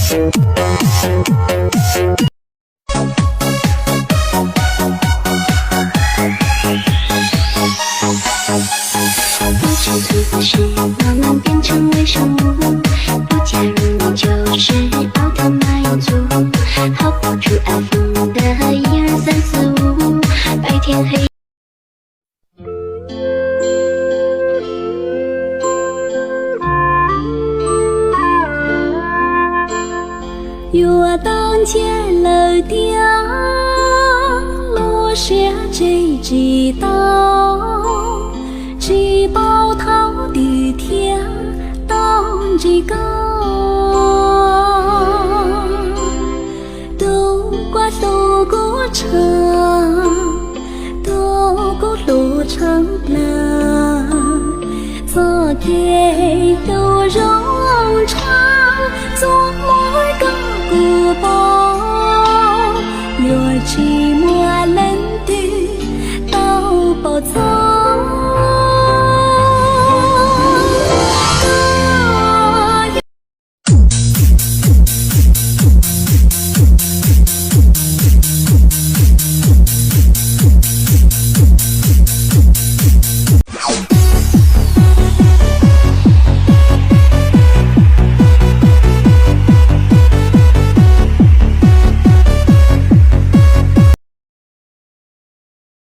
不知兔子是慢慢变成微生物，不加入你就是奥特曼一族，跑不出iPhone的一二三四五，白天黑。 Yuav tau ntsiag lawm tiag, lub siab tseg tsis tau, tsis paub thaum twg thiaj tau ntsib koj. Tus kuv hlub kuv tshaj, tus kuv hlub tshaj plaws, txoj kev hlub zoo tshaj txhua lub koj kuv pom, yuav tsis muaj